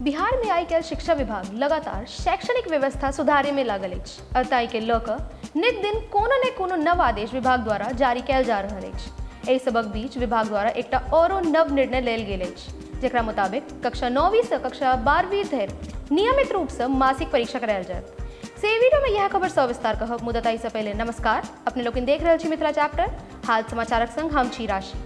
बिहार में आइ-काल्हि शिक्षा विभाग लगातार शैक्षणिक व्यवस्था सुधारे में लागल अछि आ ताहि के लऽ कऽ नित दिन कोनो ने कोनो नव आदेश विभाग द्वारा जारी कयल जा रहल अछि। एहि सबक बीच विभाग द्वारा एकटा औरो नव निर्णय लेल गेल अछि, जकरा मुताबिक कक्षा 9वीं सँ कक्षा 12वीं धरि नियमित रूप सँ मासिक परीक्षा करायल जायत। से एहि वीडियो में यह खबर सविस्तार कहब, मुदा ताहि सँ पहिले नमस्कार। अपने लोकनि देख रहल छी मिथिला चैप्टर हाल समाचारक संग हम छी राशि।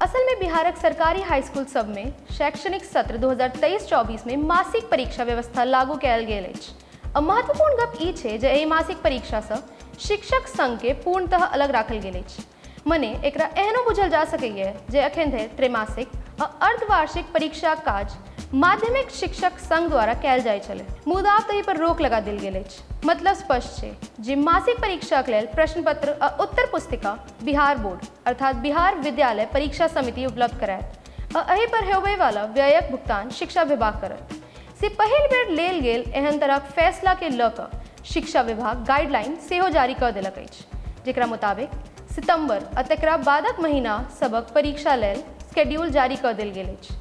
असल में बिहारक सरकारी हाई स्कूल सब में शैक्षणिक सत्र 2023-24 में मासिक परीक्षा व्यवस्था लागू कयल गेल अछि। आ महत्वपूर्ण गप ई छै जे एहि मासिक परीक्षा सँ शिक्षक संघ के पूर्णतः अलग राखल गेल अछि। मने एकरा एहनो बुझल जा सकैए जे अखन धरि त्रैमासिक आ अर्धवार्षिक परीक्षाक काज माध्यमिक शिक्षक संघ द्वारा कयल जाइत छलै, मुदा आब ताहि पर रोक लगा देल गेल अछि। मतलब स्पष्ट छै जे मासिक परीक्षाक लेल प्रश्नपत्र आ उत्तर पुस्तिका बिहार बोर्ड अर्थात बिहार विद्यालय परीक्षा समिति उपलब्ध करायत आ एहि पर होबयवला व्ययक भुगतान शिक्षा विभाग करत। से पहिल बेर लेल गेल एहन तरहक फैसला के लऽ कऽ शिक्षा विभाग गाइडलाइन सेहो जारी कऽ देलक अछि, जेकरा मुताबिक सितंबर आ तकरा बादक महीना सभक परीक्षा लेल स्केड्यूल जारी कऽ देल गेल अछि।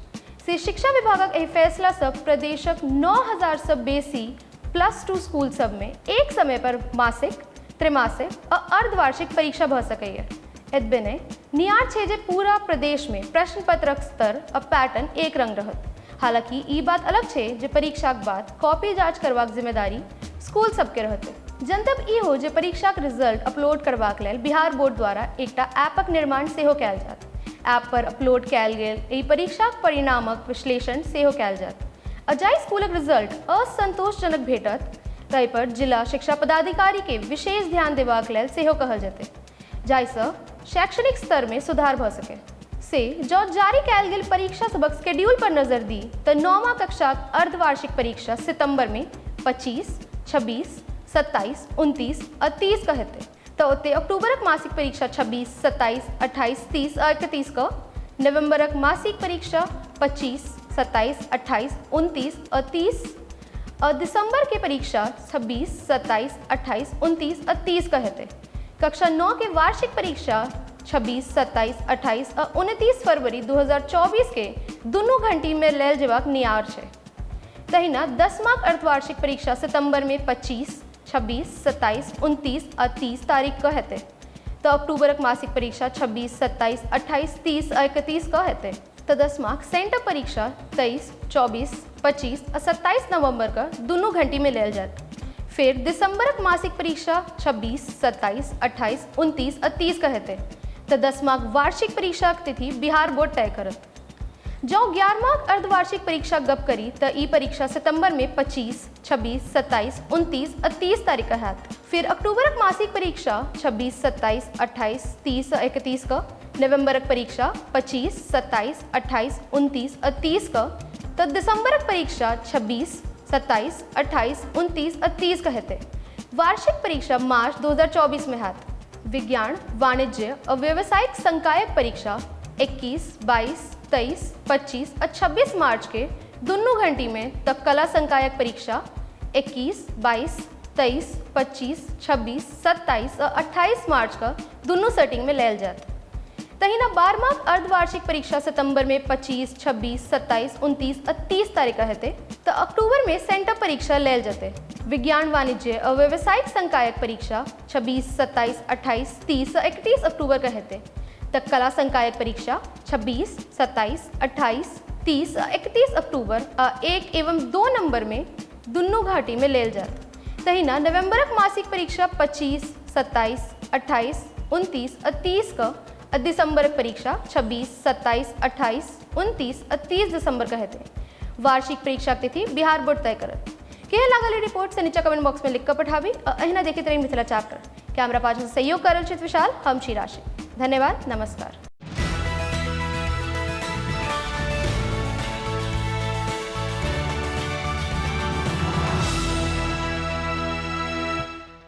से शिक्षा विभागक एहि फैसला सँ प्रदेशक 9000 सँ बेसी +2 स्कूल सभमे एक समय पर मासिक, त्रैमासिक आ अर्धवार्षिक परीक्षा भऽ सकैए। एतबे नहि, नियार छै जे पूरा प्रदेशमे प्रश्नपत्रक स्तर आ पैटर्न एक रंग रहत। हालांकि ई बात अलग छै जे परीक्षाक बाद कॉपी जांच करबाक जिम्मेदारी स्कूल सबके रहतै। जनतब ई हो जे परीक्षाक रिजल्ट अपलोड करबाक लेल बिहार बोर्ड द्वारा एकटा ऐपक निर्माण सेहो कयल जायत। ऐप पर अपलोड कयल गेल एहि परीक्षाक परिणामक विश्लेषण सेहो कयल जायत आ जाहि स्कूलक रिजल्ट असंतोषजनक भेटत ताहि पर जिला शिक्षा पदाधिकारी के विशेष ध्यान देबाक लेल सेहो कहल जेतै, जाहिसँ शैक्षणिक स्तरमे सुधार भऽ सकै। से जँ जारी कयल गेल परीक्षा सभक स्केड्यूल पर नजर दी तऽ नौमा कक्षाक अर्धवार्षिक परीक्षा सितंबरमे 25, 26, 27, 29 आ 30 कऽ हेतै, तऽ ओतहि अक्टूबरक मासिक परीक्षा 26, 27, 28, 30 आ 31 कऽ, नवंबरक मासिक परीक्षा 25, 27, 28, 29 आ 30 आ दिसंबरके परीक्षा 26, 27, 28, 29 आ 30 कऽ हेतै। कक्षा 9 के वार्षिक परीक्षा 26, 27, 28 आ 29 फरवरी 2024 के दुनू घंटी में लेल जेबाक नियार छै। तहिना 10माक अर्धवार्षिक परीक्षा सितंबर में 25, 26, 27, 29 आ 30 तारीख क हेतै, तऽ अक्टूबरक मासिक परीक्षा 26, 27, 28, 30 आ 31 क हेतै, तऽ 10माक सेंटअप परीक्षा 23, 24, 25 आ 27 नवंबर क दुनू घंटी में लेल जायत। फेर दिसंबरक मासिक परीक्षा 26, 27, 28, 29 आ 30 क हेतै, तऽ 10माक वार्षिक परीक्षाक तिथि बिहार बोर्ड तय करत। जँ 11माक अर्धवार्षिक परीक्षाक गप करी तऽ ई परीक्षा सितंबर में 25, 26, 27, 29 आ 30 तारीख क हैत। फेर अक्टूबरक मासिक परीक्षा 26, 27, 28, 30 आ 31 क, नवंबरक परीक्षा 25, 27, 28, 29 आ 30 क, तऽ दिसंबरक परीक्षा 26, 27, 28, 29 आ 30 क हेतै। वार्षिक परीक्षा मार्च 2024 में हैत। विज्ञान, वाणिज्य आ व्यावसायिक संकायक परीक्षा 21, 22, 23, 25 आ 26 मार्च के दुनू घंटी में, तऽ कला संकायक परीक्षा 21, 22, 23, 25, 26, 27 आ 28 मार्च क दुनू सेटिंग में लेल जायत। तहिना 12माक अर्धवार्षिक परीक्षा सितंबर में 25, 26, 27, 29 आ 30 तारीख क हेतै, तऽ अक्टूबर में सेंटअप परीक्षा लेल जेतै। विज्ञान, वाणिज्य आ व्यावसायिक संकायक परीक्षा 26, 27, 28, 30 आ 31 अक्टूबर क हेतै, तऽ कला संकायक परीक्षा 26, 27, 28, 30 आ 31 अक्टूबर आ 1 एवं 2 नंबर में दुनू घाटी में लेल जायत। तहिना नवंबरक मासिक परीक्षा 25, 27, 28, 29 आ 30 क आ दिसंबरक परीक्षा 26, 27, 28, 29 आ 30 दिसंबर क हेतै। वार्षिक परीक्षाक तिथि बिहार बोर्ड तय करत। केहन लागल ई रिपोर्ट से नीचा कमेंट बॉक्स में लिख कऽ पठाबी आ एहिना देखैत रही मिथिला चैप्टर। कैमरा पाछाँ सहयोग कर रहल छथि विशाल, हम छी राशि। धन्यवाद, नमस्कार।